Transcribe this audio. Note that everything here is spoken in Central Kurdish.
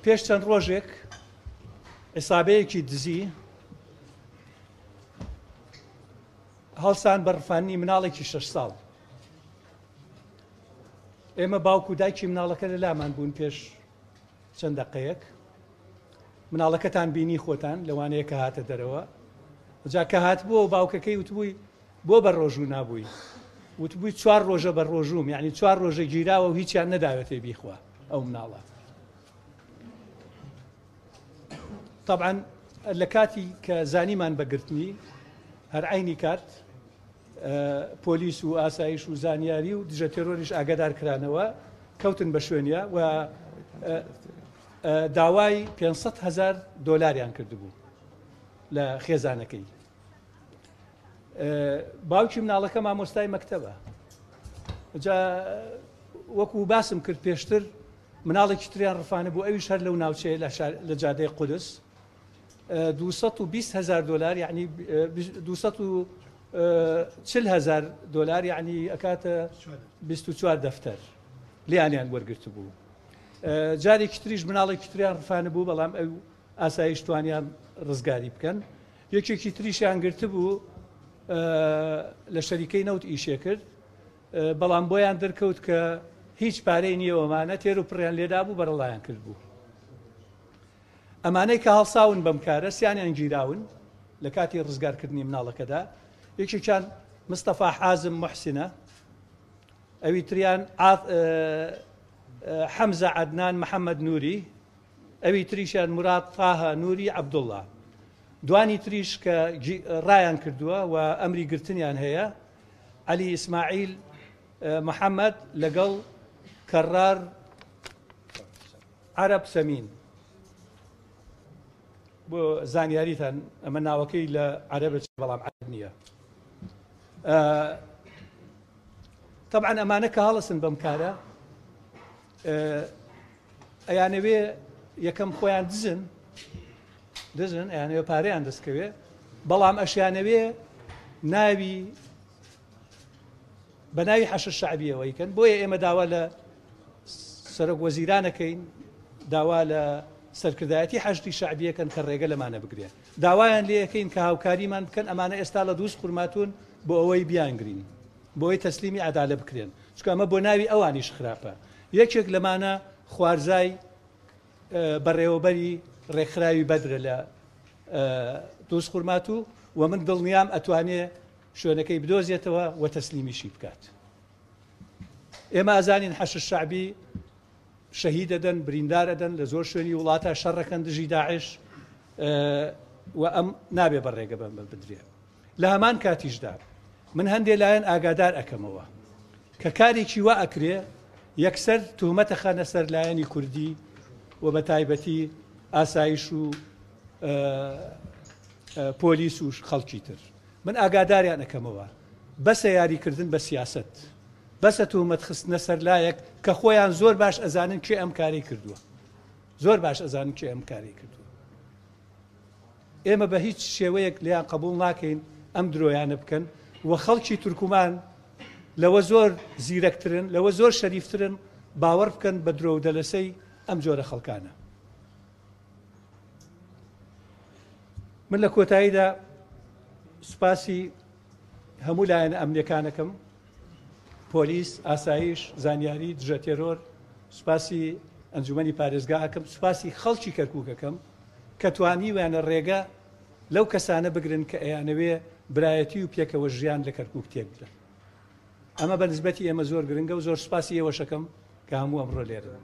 پێش چەند ڕۆژێک عیسابەیەکی دزی هەڵسان بە ڕفاندنی مناڵێکی شەش ساڵ. ئێمە باوک و دایکی مناڵەکە لە لامان بوون پێش چەند دەقەیەک مناڵەکەتان بینی خۆتان لەوانەیە کە هاتە دەرەوە جا کە هاتبووە باوکەکەی وتبووی بۆ بە ڕۆژوو نابووی وتبووی چوار ڕۆژە بە ڕۆژووم یعنی چوار ڕۆژە گیراوە و هیچیان نەداوێتێ بیخوا ئەو مناڵە طبعا لە کاتی کە زانیمان بەگرتنی هەر عینی کات پۆلیس و ئاسایش و زانیاری و دژە تێرۆریش ئاگادار کرانەوە کەوتن بە شوێنیا و داوای 500 هزار دۆلاریان کردبوو لە خێزانەکەی باوکی مناڵەکە مامۆستای مەکتەبە جا وەکو باسم کرد پێشتر مناڵێکی تریان ڕفانە بوو ئەویش هەر لەو ناوچەیە لە جادەی قودس 220 هزار دلار یعنی 240 هزار دلار یعنی ئەکاتە 24 دەفتەر لیانیان وەرگرت بوو جارێکی تریش مناڵێکی تریان ڕفانە بوو بەڵام ئەو ئاسایش توانیان ڕزگاری بکەن یەکێکی تریشیان گرتبوو لە شەریکەی نەوت ئیشێ کرد بەڵام بۆیان دەرکەوت کە هیچ پارەی نییە وەمانە تێر و پڕیان لێدابوو بەرەڵایان کردبوو. ئەمانەی کە هەڵساون بەم کارە سیانیان گیراون لە کاتی ڕزگارکردنی مناڵەکەدا یەکێکیان مستەفا حازم محسنە ئەوی تریان حەمزە عەدنان محەممەد نووری ئەوی تریشیان موراد تاها نووری عەبدوڵڵا. دوانی تریش کە ڕایان کردووە و ئەمری گرتنیان هەیە، عەلی ئیسماعیل محەمەد لەگەڵ کەڕار عەرەب سەمین. بۆ زانیاریتان ئەمە ناوەکەی لە عەرەبە بەڵام عەرەب نییە. تەبعەن ئەمانە کە هەڵسن بەم کارە ئەیانەوێ یەکەم خۆیان دزن دزن ئەیانەوێ پارەیان دەستکەوێ بەڵام ئەشیانەوێ ناوی بە ناوی حەشد شەعبیەوە یکەن بۆیە ئێمە داوا لە سەرۆک وەزیرانەکەین داوا لە سەرکردایەتی حەشدی شەعبیەکەن کە ڕێگە لەمانە بگرێن داوایان لێەکەین کە هاوکاریمان بکەن ئەمانە ئێستا لە دووس خورماتون بۆ ئەوەی بیانگرین بۆی تەسلیمی عدالە بکرێن چونکە ئەمە بۆ ناوی ئەوانیش خراپە یەکێک لەمانە خوارزای بەڕێوەبەری ڕێکخراوی بەدرە لە دووز خورماتوو و من دڵنیام ئەتوانێ شوێنەکەی بدۆزێتەوە و تەسلیمیشی بکات. ئێمە ئەزانین حەشد شەعبی شەهید ئەدەن، بریندار ئەدەن، لە زۆر شوێنی وڵاتە شەڕەکەن دژی داعش و ئەم نابێ بە ڕێگە بەم بدرێ. لە هەمان کاتیشدا من هەندێ لایەن ئاگادار ئەکەمەوە کە کارێکی وا ئەکرێ یەکسەر تهمەت ئەخەنە سەر لایەنی کوردی و بە تایبەتی ئاسایش و پۆلیس و خەڵکی تر من ئاگاداریان ئەکەمەوە بەسە یاریکردن بە سیاسەت بەسە تهمەت خستنە سەر لایەک کە خۆیان زۆر باش ئەزانن کێ ئەم کارەی کردووە زۆر باش ئەزانن کێ ئەم کارەی کردووە ئێمە بە هیچ شێوەیەک لێیان قبوڵ ناکەین ئەم درۆیانە بکەن و خەڵکی تورکمان لەوە زۆر زیرەکترن، لەوە زۆر شەریفترن باوەڕ بکەن بە درۆ و دەلەسەی ئەم جۆرە خەڵکانە. من لە کۆتاییدا سوپاسی هەموو لایەنە ئەمنیەکانەکەم، پۆلیس، ئاسایش، زانیاری، دژە تێرۆر، سوپاسی ئەنجومەنی پارێزگا ئەکەم، سوپاسی خەڵکی کەرکوک ئەکەم کە توانیویانە ڕێگە لەو کەسانە بگرن کە ئەیانەوێ برایەتی و پێکەوە ژیان لە کەرکوک تێک بدەن. ئەمە بە نسبەتی ئێمە زۆر گرنگە و زۆر سوپاسی ئێوەش ئەکەم کە هەموو ئەمڕۆ لێرەن.